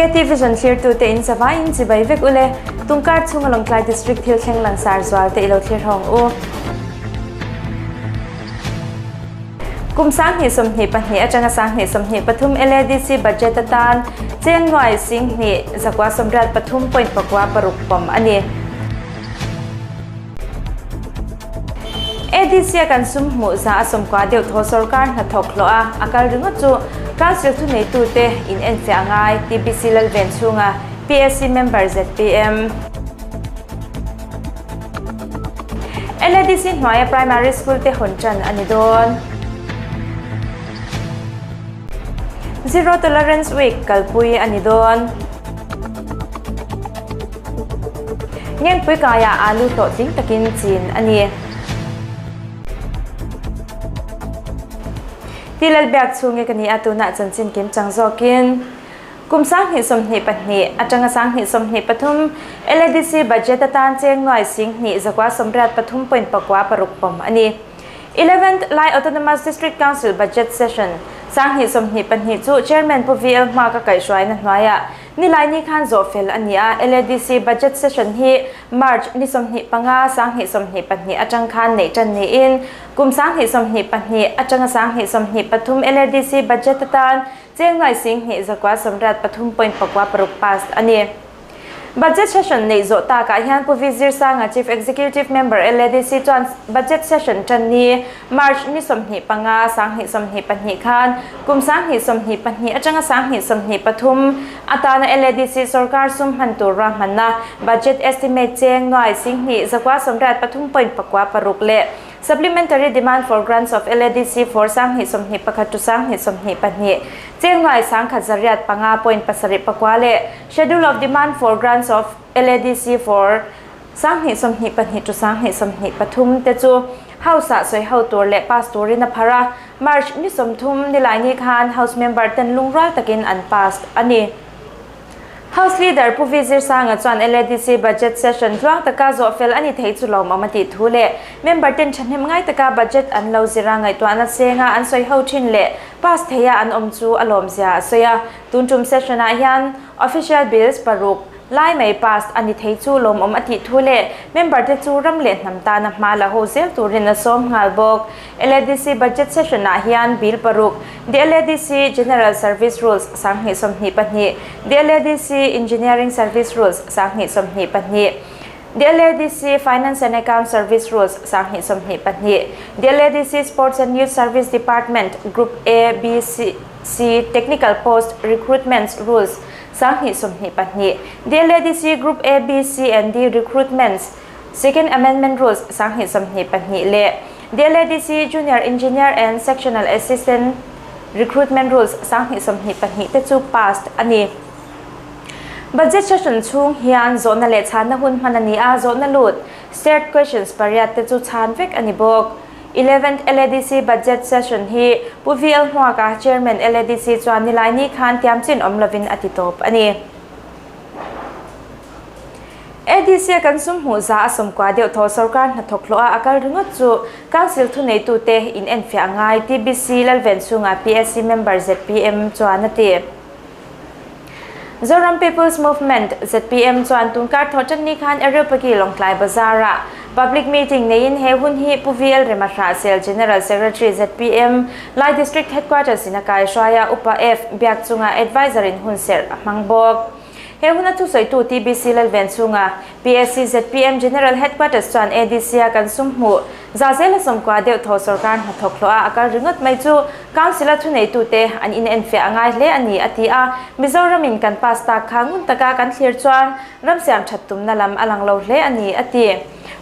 KT Vision thlirtute in zavaiin chibai vek ule. Tungkar chhunga Lawngtlai District thil thleng langsar zual te ilo thlir hawng u. Kum 2022 atanga 2023 LADC budget atan cheng nuai 10 283.96 pawm a ni. ADC a kan sum hmuh 90% deuh thaw sorkar hnathawk hlawh a, a kal ringawt chu Council thuneitute in enfiah a ngai, TBC Lalven chhunga PAC member zpm. LADC hnuaia Primary School te hawn tan a ni dawn. Zero Tolerance Week kalpui a ni dawn. Ngengpui kaiah alu hlawhtling takin chin a ni. Ti Lalbiak chhunge ka ni a, tunah chanchin kim chang zawkin kum 2022 atanga 2023 LADC budget atan cheng nuai 10,983.96 pawm a ni. Eleventh Lai Autonomous District Council Budget Session 2022 chu Chairman Pu VL Hmaka kaihhruaina hnuaiah Nilaini khan zawh fel a ni a, LADC Budget Session hi March ni 25, 2022 atang khan neih tan niin kum 2022 atanga 2023 LADC Budget atan cheng nuai 10,983.96 pass a ni. Budget Session neih zawh takah hian Pu V Zirsanga Chief Executive Member LADC chuan Budget Session tan ni March ni 25, 2022 khan kum 2022 atanga 2023 atana LADC sorkar sum hman tur ruahmanna Budget Estimate cheng nuai 10,983.96 leh Supplementary Demand for Grants of LADC for 2021 to 2022 cheng nuai 185.79 leh Schedule of Demand for Grants of LADC for 2022 to 2023 te chu House ah sawi ho tur leh pass turin a phar a, March ni 30 nilaini khan House member ten lungrual takin an pass a ni. House Leader Pu V Zirsanga chuan LADC Budget Session tluang taka zawh fel a ni thei chu lawmawm a tih thu leh member ten thahnem ngai taka budget an lo zir a ngaihtuahna chenga an sawi ho thin leh pass theia an awm chu a lawmzia a sawi a. Tun tum session ah hian Official Bills paruk lai mai pass a ni thei chu lawmawm a tih thu leh member te chu ram leh hnam tana hma la ho zel turin a sawm nghal bawk. LADC Budget Session ah hian Bill paruk, The LADC General Service Rules 2022, The LADC Engineering Service Rules 2022, The LADC Finance and Account Service Rules 2022, The LADC Sports and Youth Service Department Group A, B, C, C Technical Post Recruitments Rules 2022, The LADC Group A, B, C and D Recruitments Second Amendment Rules 2022 leh The LADC Junior Engineer and Sectional Assistant Recruitment Rules 2022 te chu passed a ni. Budget session chhung hian zawhna leh chhanna hun hman a ni a, zawhna lut, starred questions, pariat te chu chhan vek a ni bawk. Eleventh LADC Budget Session hi Pu VL Hmuaka, Chairman LADC chuan nilaini khan tiamchin awm lovin a ti tawp a ni. ADC a kan sum hmuh 90% deuh thaw sorkar hnathawk hlawh a a kal ringawt chu Council thuneitute in enfiah a ngai, TBC Lalven chhunga PAC member zpm chuan a ti. Zoram People's Movement, zpm, chuan tunkar thawh tan ni khan Areopagi Lawngtlai Bazar-ah Public Meeting neiin he hun hi Pu VL Remahrahsel, General Secretary zpm, Lai District Headquarters in a kaihruai a, Upa F biak chunga Adviser in hunserh a hmang bawk. He huna thusawitu TBC Lalven chhunga PAC zpm General Headquarters chuan ADC-a kan sum hmuh 90% deuh thaw sorkar hnathawk hlawh a a kal ringawt mai chu Council-a thuneitute an inenfiah a ngai hle a ni a ti a. Mizoramin kan pass tak kha ngun taka kan thlir chuan ram siam that tumna lam a lang lo hle a ni a ti.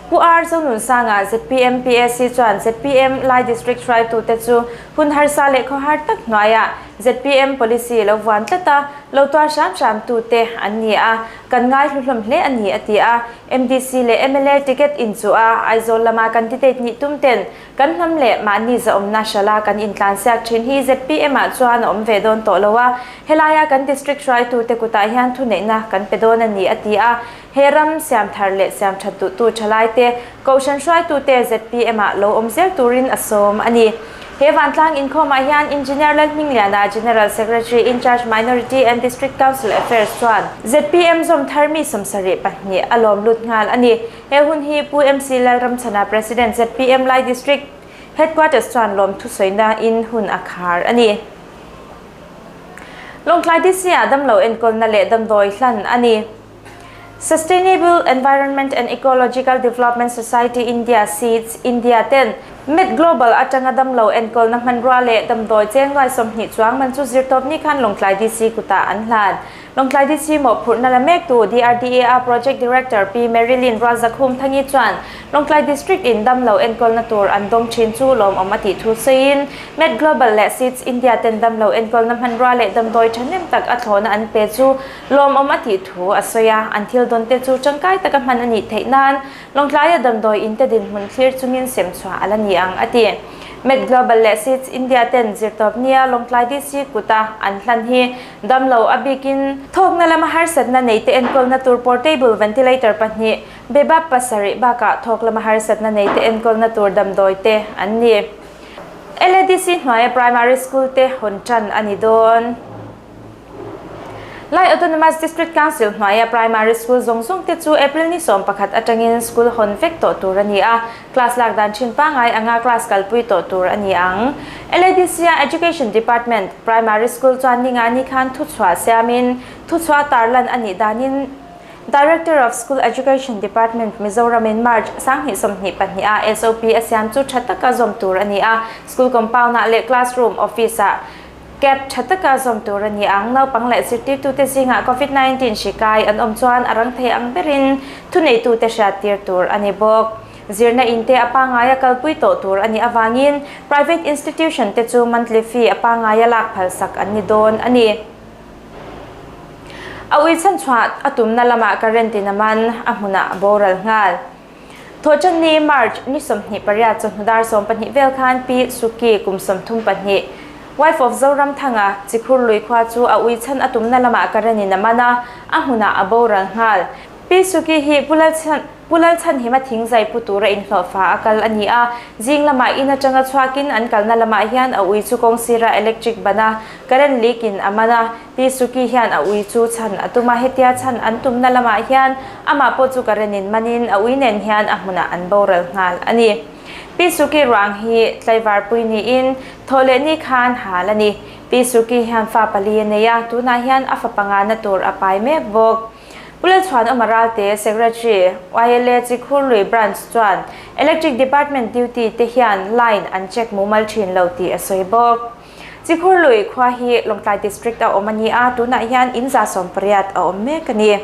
Pu R Zonunsanga zpm PAC chuan zpm Lai District hruaitute chu hun harsa leh khawhar tak hnuaiah zpm policy lo vuan tlat a, lo tuar hram hram tute an ni a, kan ngai hluhlawm hle a ni a ti a. MDC leh mla ticket inchuh a, Aizawl lama candidate nih tum ten kan hnam leh mahni zahawmna hrala kan intlansiak thin hi zpm ah chuan a awm ve dawn tawh lo a, helaia kan district hruaitute kutah hian thuneihna kan pe dawn a ni a ti a. He ram siam thar leh siam that duhtu thalaite, kohhran hruaitute zpm ah lo awm zel turin a sawm a ni. He vantlang inkhawmah hian Engineer Lalhmingliana, General Secretary in Charge Minority and District Council Affairs chuan zpm zawm thar mi 72 a lawm lut nghal a ni. He hun hi Pu MC Lalramchhana, President zpm Lai District Headquarters chuan lawm thusawina in hun a khar a ni. Lawngtlai DC ah damlo enkawlna leh damdawi hlan a ni. Sustainable Environment and Ecological Development Society India, SEEDS, India ten Med Global atanga damlo enkawlna hmanrua leh damdawi cheng nuai 20 chuang man chu zirtawpni khan Lawngtlai DC kutah an hlan. Lawngtlai DC mawhphurhna la mektu DRDA a Project Director Pi Marilyn Rualzakhum Thangi chuan Lawngtlai District in damlo enkawlna tur an dawng thin chu lawmawm a tih thu sawiin Med Global leh SEEDS India ten damlo enkawlna hmanrua leh damdawi thahnem tak a thlawhna an pe chu Lawmawm a tih thu a sawi a, an thil dawn te chu tangkai taka hman a nih theih nan Lawngtlaia damdawi in te dinhmun thlir chungin sem chhuah a la ni ang a ti. Med Global leh SEEDS India ten zirtawp nia Lawngtlai DC kuta an hlan hi damlo a bikin thawkna lama harsatna nei te enkawlna tur portable ventilator pahnih, bebap pasarih bakah thawk lama harsatna nei te enkawlna tur damdawi te an ni. LADC hnuaia primary school te hawn tan a ni dawn. Lai Autonomous District Council hnuaia Primary School zawng zawng te chu April ni 11 atangin school hawn vek tawh tur a ni a, class lak dan thin pangngai anga class kalpui tawh tur a ni ang. LADC-a Education Department, Primary School chuan ninga ni khan thuchhuah siamin thuchhuah tarlan a nih danin Director of School Education Department Mizoramin March 2022 a SOP a siam chu tha taka zawm tur a ni a, school compound-ah leh classroom, office-ah Cap tha taka zawm tur a ni ang. Naupang leh zirtirtute zingah Covid 19 hri kai an awm chuan a rang thei ang berin thuneitute hriattir tur a ni bawk. Zirna in te a pangngaia kalpui tawh tur a nih avangin private institution te chu monthly fee a pangngaia lak phalsak an ni dawn a ni. A ui chhanchhuah a tumna lamah current in a man, a hmunah a boral nghal. Thawhṭanni, March, ni 28 chawhnu dar 12 vel khan Pi Suki kum 34, wife of Zoramthanga, Chikhur lui khua chu a ui chhan a tumna lamah current in a man a, a hmunah a boral nghal. Pi Suki hi Pu Lalchhan Pu Lalchhanhima thingzai pu tura inhlawhfa a kal a ni a, zing lamah in atanga chhuakin an kalna lamah hian a ui chu kawng sira electric ban a, current leak in a man a. Pi Suki hian a ui chu chhan a tum a, hetia chhan an tumna lamah hian amah pawh chu current in manin a ui nen hian a hmunah an boral nghal a ni. Pi Suki ruang hi tlaivarpui niin thaw leh ni khan hal a ni. Pi Suki hian fa pali a nei a, tunah hian a fa panga na tur a pai mek bawk. Pu Lalchhuanawma Ralte, Secretary, YLA Chikhurlui Branch chuan Electric Department duty te hian line an check mumal thin lo tih a sawi bawk. Chikhurlui khua hi Lawngtlai District a awm a ni a, tunah hian in 180 a awm mek a ni.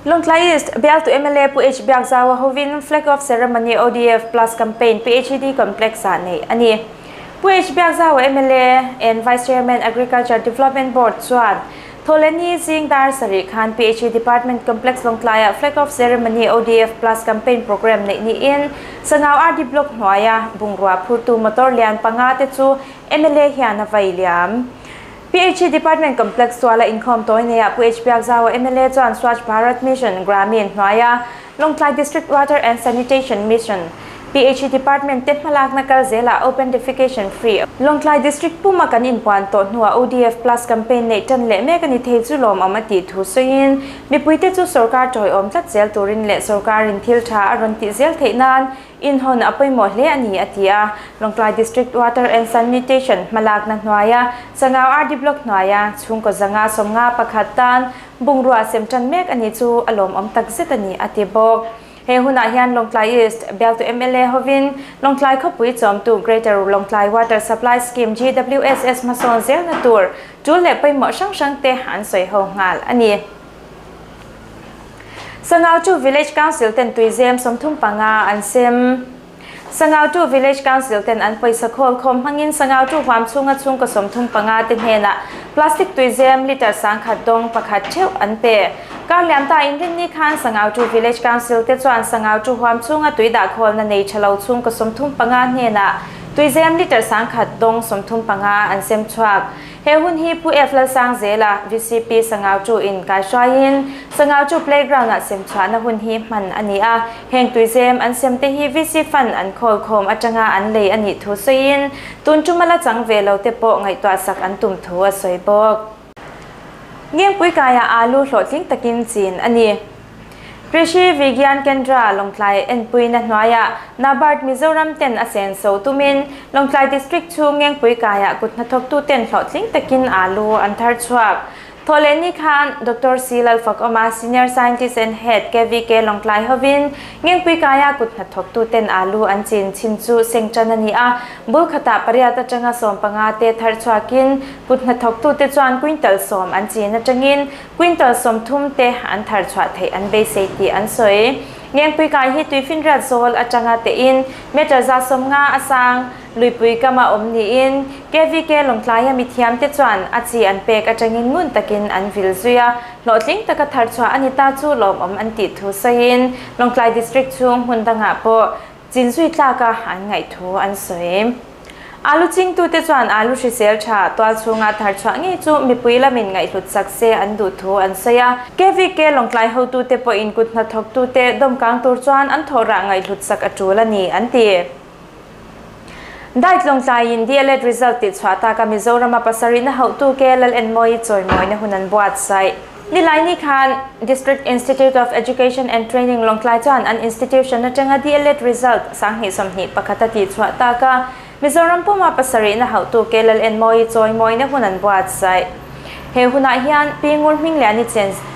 Lawngtlai East bialtu mla Pu H Biakzaua hovin Flag Off Ceremony ODF Plus Campaign PHED Complex-ah neih a ni. Pu H Biakzaua mla and Vice Chairman Agriculture Development Board chuan Thawhlehni zing dar sarih khan PHE Department Complex Lawngtlaiah Flag Off Ceremony ODF Plus Campaign Programme neih niin Sangau RD Block hnuaia bungrua phurtu motor lian panga te chu mla hian a vai liam. PHE Department Complex tuala inkhawm tawi neiah Pu H Biakzaua mla chuan Swachh Bharat Mission Gramin hnuaia Lawngtlai District Water and Sanitation Mission, PHE Department te hmalakna kal zelah Open Defecation Free, Lawngtlai District puma kan inpuan tawh hnuah ODF Plus Campaign neih tan leh mek a ni thei chu lawmawm a tih thu sawiin mipuite chu sorkar tawiawm tlat zel turin leh sorkarin thil tha a rawn tih zel theih nan inhawn a pawimawh hle a ni a ti a. Lawngtlai District Water and Sanitation hmalakna hnuaia Sangau RD Block hnuaia chhungkaw 151 tan Bungrua sem tan mek a ni chu a lawmawm tak zet a ni, a ti bawk. He hunah hian Lawngtlai East bialtu mla hovin Lawngtlai khawpui chawmtu Greater Lawngtlai Water Supply Scheme, GWSS, hmasawn zelna tur tul leh pawimawh hrang hrang te an sawi ho nghal a ni. Sangau chu Village Council ten tuizem 35 an sem. Sangautu Village Council ten an pawisa khawl khawm hmangin Sangautu huam chhunga chhungkaw 35 te hnenah plastic tuizem litre 10,000 dawng pakhat theuh an pe. Kar liam ta inrinni khan Sangautu Village Council te chuan Sangautu huam chhunga tui dah khawlna nei tha lo chhungkaw 35 hnenah tuizem litre 10,000 dawng 35 an sem chhuak. He hun hi Pu F Lalsangzela, vcp Sangau chu in kaihruaiin Sangau chu playground ah sem chhuahna hun hi hman a ni a. Heng tuizem an sem te hi VC fund an khawl khawm atanga an lei a nih thu sawiin tun tuma la chang ve lo te pawh ngaihtuah sak an tum thu a sawi bawk. Ngengpui kaiah alu hlawhtling takin chin a ni. Krishi Vigyan Kendra Lawngtlai enpuina hnuaiah NABARD Mizoram ten a sen so tumin Lawngtlai District chhung Ngengpui kaiah kut hnathawktu ten hlawhtling takin alu an thar chhuak. Thawhlehni khan Doctor C Lalfakawma, Senior Scientist and Head, KVK Lawngtlai hovin Ngengpui kaia kut hnathawktu ten alu an chin chhin chu seng tan a ni a. Bul khatah pariat atanga 15 te thar chhuakin kut hnathawktu te chuan quintal 10 an chin atangin Quintal 30 te an thar chhuah theih an beisei tih an sawi. Ngengpui kai hi tuifinriat zawl atanga tein meter 150 a sang luipui kama awm niin KVK Lawngtlaia mithiam te chuan a chi an pek atangin ngun takin an vil zui a, hlawhtling taka thar chhuah a ni ta chu lawmawm an tih thu sawiin Lawngtlai District chhung hmun dangah pawh Chin zui tlaka an ngaih thu an sawi. Alu chingtute chuan alu hrisel tha tual chhunga thar chhuah ngei chu mipui lamin ngaihhlut sak se an duh thu an sawi a. KVK Lawngtlai hotute pawhin kut hnathawktute dawmkang tur chuan an thawhrah ngaihhlut sak a tul a ni, an ti. Diet Lawngtlaiin DLEd result tih chhuah taka Mizorama pasarihna hauhtu KLLN Mawii chawimawina hun an buatsaih. Nilaini khan District Institute of Education and Training Lawngtlai chuan an institution atanga DLEd result 2021 a tih chhuah taka Mizoram puma pasarihna hauhtu KLLN Mawii chawimawina hun an buatsaih. He hunah hian Pi Ngur Hmingliani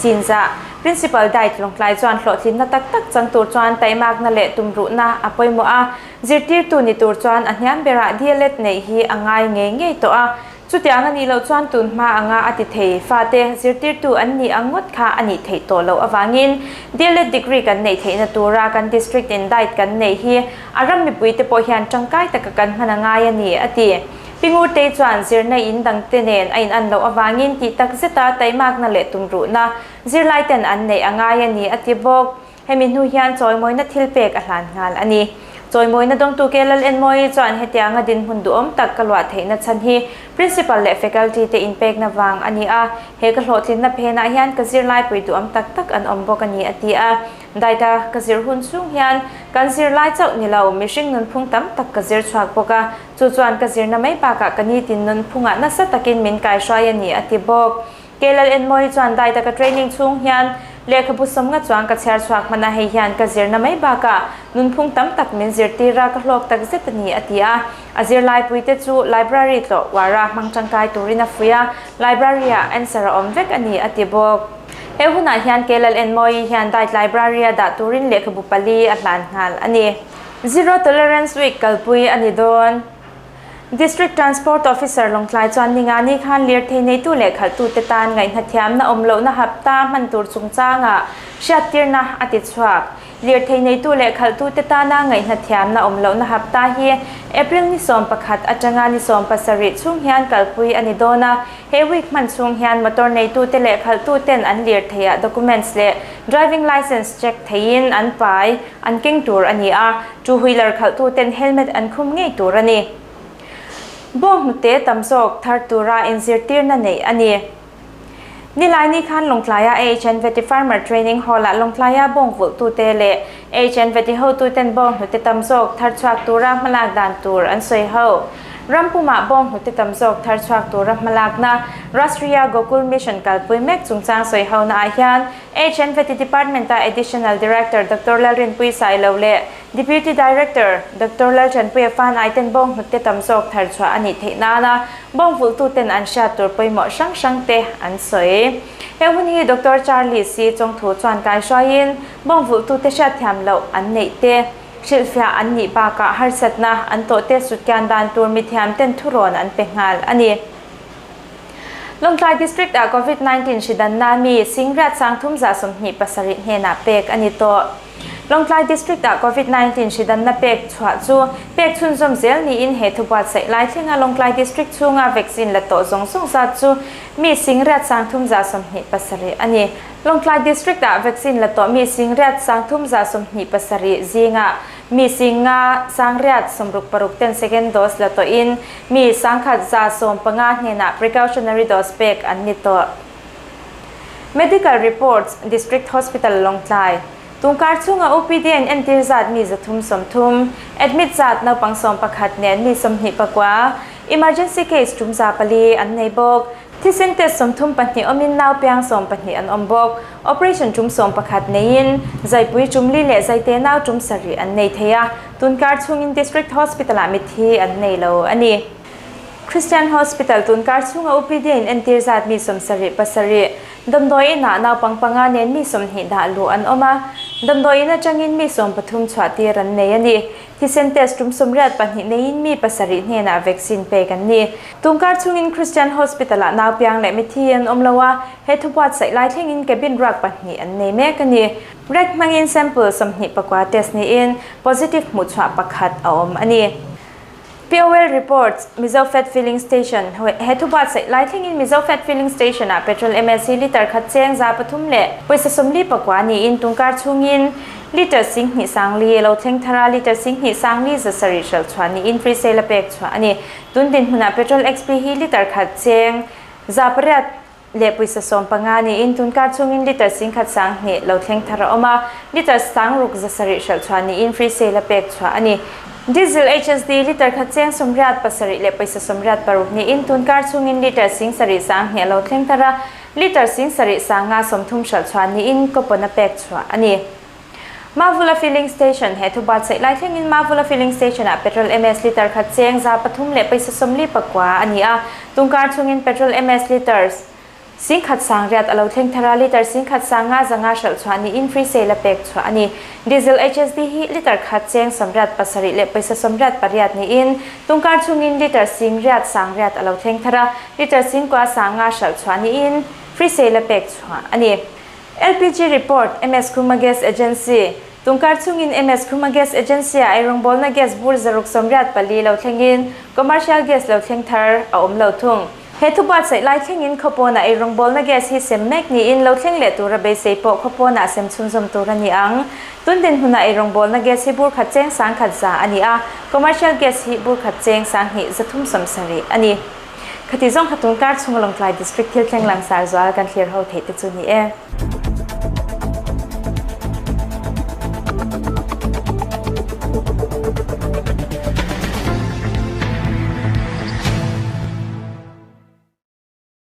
Chinzah, Principal Diet Lawngtlai chuan hlawhtlinna tak tak chang tur chuan taimakna leh tumruhna a pawimawh a, zirtirtu ni tur chuan a hniam berah DLEd neih hi a ngai ngei ngei tawh a. Chutiang a nih loh chuan tun hma anga a ti thei fate zirtirtu an nih ang ngawt kha a nih theih tawh loh avangin DLEd degree kan neih theihna tura kan district in diet kan neih hi a ram mipuite pawh hian tangkai taka kan hman a ngai a ni, a ti. Pi Ngurtei chuan zirna in dangte nen a inan loh avangin tih tak zeta taimakna leh tumruhna zirlaiten an neih a ngai a ni, a ti bawk. Hemi hnu hian chawimawina thil pek a hlan nghal a ni. Chawimawina dawngtu KLLN Mawii chuan hetianga dinhmun duhawm tak ka luah theihna chhan hi Principal leh Faculty te inpekna vang a ni a, he ka hlawhtlinna phenah hian ka zirlaipui duhawm tak tak an awm bawk a ni a ti a. Daita ka zir hun chhung hian kan zirlai chauh ni lo, mihring nunphung tam tak ka zir chhuak bawk a, chu chuan ka zirna mai bakah ka nitin nunphungah nasa takin min kaihruai a ni a ti bawk. KLLN Mawii chuan daita ka training chhung hian lehkhabu 50 chuang ka chhiar chhuak hman a, hei hian ka zirna mai bakah nunphung tam tak min zirtir a, ka hlawk tak zet a ni a ti a. A zirlaipuite chu library tlawh uar a hmang tangkai turin a fuih a, library ah answer a awm vek a ni a ti bawk. He hunah hian KLLN Mawii hian diet library a dah turin lehkhabu pali a hlan nghal a ni. Zero Tolerance Week kalpui a ni dawn. District Transport Officer Lawngtlai chuan ningani khan lirthei neitu leh khalhtute tan ngaihnathiamna awm lohna hapta hman tur chungchangah hriattirna a ti chhuak. Lirthei neitu leh khalhtute tana ngaihnathiamna awm lohna hapta hi April ni 11 atanga ni 17 chhung hian kalpui a ni dawn a. He week hman chhung hian motor neitute leh khalhtuten an lirtheiah documents leh driving licence check theiin an pai an keng tur a ni a, two wheeler khalhtuten helmet an khum ngei tur a ni. Bawnghnute tam zawk thar tura inzirtirna neih a ni. Nilaini khan Lawngtlaia AHN Vety Farmer Training Hall-ah Lawngtlaia bawngvulhtute leh AHN Vety hotuten bawnghnute tam zawk thar chhuak tura hmalak dan tur an sawi ho. Rampumah bawnghnute tam zawk thar chhuak tura hmalakna Rashtriya Gokul Mission kalpui mek chungchang sawi hona ah hian AHN Vety Department-a Additional Director Doctor Lalrinpui Sailo leh Deputy Director Doctor Lalthanpuia fan aiten bawnghnute tam zawk thar chhuah a nih theih nana bawngvulhtuten an hriat tur pawimawh hrang hrang te an sawi. He hun hi Doctor Charlie C Chawngthu chuan kaihruaiin bawngvulhtute hriatthiam loh an neih te, hrilhfiah an nih bakah harsatna an tawh te sutkian dan tur mithiam ten thurawn an pe nghal a ni. Lawngtlai District ah Covid-19 hridanna mi singriat 327 hnenah pek a ni tawh. Lawngtlai District ah Covid-19 hridanna pek chhuah chu pek chhunzawm zel niin he thu buatsaih lai thlenga Lawngtlai District chhunga vaccine la tawh zawng zawng zat chu mi singriat 327 a ni. Lawngtlai District ah vaccine la tawh mi singriat 327 zinga. Mi 50 866 ten second dose la tawhin mi 1,115 hnenah precautionary dose pek an ni tawh. Medical reports, District Hospital Lawngtlai, Tungkar chhunga OPD an entir zat mi 330, admit zat naupang 11 nen mi 29, emergency case tum 400 an nei bawk. Thisen test 32 awmin nau piang 12 an awm bawk. Operation tum 11 neiin zaipui tum li leh zaite nau tum sarih an nei thei a, tunkar chhungin District Hospital-ah mitthi an nei lo a ni. Christian Hospital tunkar chhunga OPD in entir zat mi 77, damdawi inah naupang panga nen mi 20 dah luh an awm a, damdawi in atangin mi 13 chhuah tir an nei a ni. Thisen test tum 82 neiin mi pasarih hnenah vaccine pek an ni. Tunkar chhungin Christian Hospital-ah naupiang leh mithi an awm lo a, he thubuatsaih lai thlengin cabin ruak pahnih an nei mek a ni. Rek hmangin sample 29 test niin positive hmuhchhuah pakhat a awm a ni. POL reports, Mizo Fat Filling Station, He thubuatsaih lai thlengin Mizo Fat Filling Station-ah petrol mlc litre khat cheng 300 leh pawisa 49 niin tungkar chhungin litre 2,000 sangli a lo thleng thar a, litre 2,000 sangli 700 hralh chhuah niin free sale a pek chhuah a ni. Tun dinhmunah petrol XP hi litre khat cheng 800 leh pawisa 15 niin tunkar chhungin litre 1,000 2 lo thleng thar a awm a, litre 6,000 7 hralh chhuah niin free sale a pek chhuah a ni. Diesel HSD litre khat cheng 87 leh pawisa 86 niin tunkar chhungin litre 7,000 2 lo thleng thar a, litre 7,000 530 hralh chhuah niin coupon a pek chhuah a ni. Mavula Filling Station, He thubuatsaih lai thlengin Mavula Filling Station-ah petrol MS litre khat cheng 300 leh pawisa 49 a ni a, tungkar chhungin petrol MS litres 1,000 800 a lo thleng thar a, litre 1,000 500 5 hralh chhuah niin free sale a pek chhuah a ni. Diesel HSD hi litre khat cheng 87 leh pawisa 88 niin tungkar chhungin litre 8,000 800 a lo thleng thar a, litre 9,000 500 hralh chhuah niin free sale a pek chhuah a ni. LPG report, MS Khuma Gas Agency, Tungkar chhungin MS Khuma Gas Agency-ah eirawngbawlna gas bur 684 lo thlengin commercial gas lo thleng thar a awm lo thung. He thubuatsaih lai thlengin khawpawnah eirawngbawlna gas hi sem mek niin lo thleng leh tura beisei pawh khawpawnah sem chhunzawm tur a ni ang. Tun dinhmunah eirawngbawlna gas hi bur khat cheng 1,100 a ni a, commercial gas hi bur khat cheng 2,370 a ni. Khati zawng kha tunkar chhunga Lawngtlai District thil thleng langsar zual kan thlir ho theih te chu ni e.